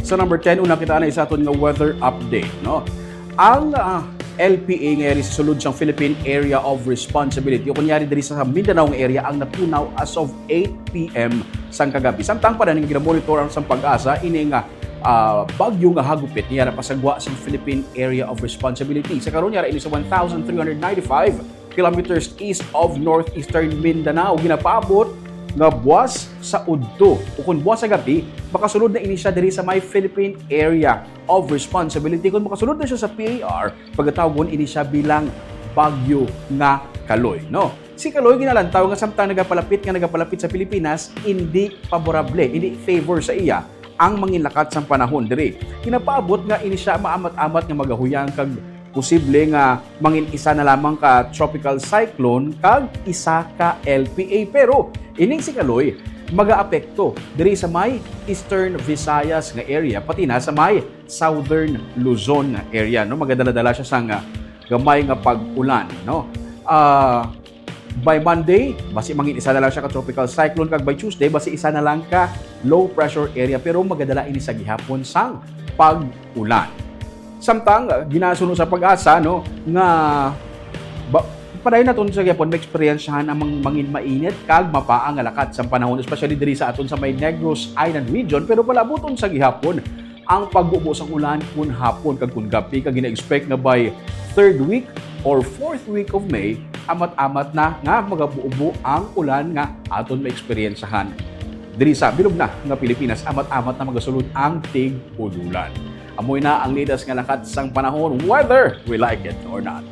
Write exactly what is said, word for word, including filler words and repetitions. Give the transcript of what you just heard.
Sa number ten, una kita na sa aton nga weather update, no? Ang ah, L P A nga yari sa sulod sang Philippine Area of Responsibility o kunyari diri sa Mindanao nga area ang napunaw as of eight p.m. sang kagabi. Samtang pa nga ginamonitor ang sang PAGASA ini nga ah, bagyo nga hagupit niya napasagwa sang Philippine Area of Responsibility. Sa karon niya ini sa one thousand three hundred ninety-five kilometers east of northeastern Mindanao, ginapaabot nga buwas sa udto o kung buwas sa gabi, makasulod na ini siya diri sa may Philippine Area of Responsibility. Kung makasulod na siya sa P A R, pagatawgon ini siya bilang bagyo nga Kaloy, no? Si Kaloy ginalantaw nga samtang nagapalapit nga nagapalapit sa Pilipinas, hindi favorable, hindi favor sa iya ang manginlakat sang panahon diri. Ginapaabot nga ini siya maamat-amat nga magahuyang kag posible nga mangin isa na lamang ka tropical cyclone kag isa ka L P A. Pero ining si Kaloy magaapekto diri sa may Eastern Visayas nga area, pati na sa may Southern Luzon nga area, no? Magadala-dala siya sang ah, gamay nga pag-ulan, no? Ah, by Monday, basi mangin isa na lang siya ka tropical cyclone, kag by Tuesday, basi isa na lang ka low pressure area, pero magadala ini sa gihapon sang pag-ulan. Samtang ah, ginasuno sa PAGASA, no, nga ba, padayon naton sa gihapon maeksperiensyahan ang mang- mangin mainit kag mapaa nga lakat sang panahon, especially diri sa aton sa may Negros Island region, pero palabuton sa gihapon ang pagbubo sang ulan kun hapon kag kun gabi, kag gina-expect nga by third week or fourth week of May, amat-amat na nga magabubo ang ulan nga aton maeksperiensyahan. Diri sa bilog na nga Pilipinas, amat-amat na magasulod ang tig-ululan. Amoy na ang latest nga lakat sang panahon, whether we like it or not.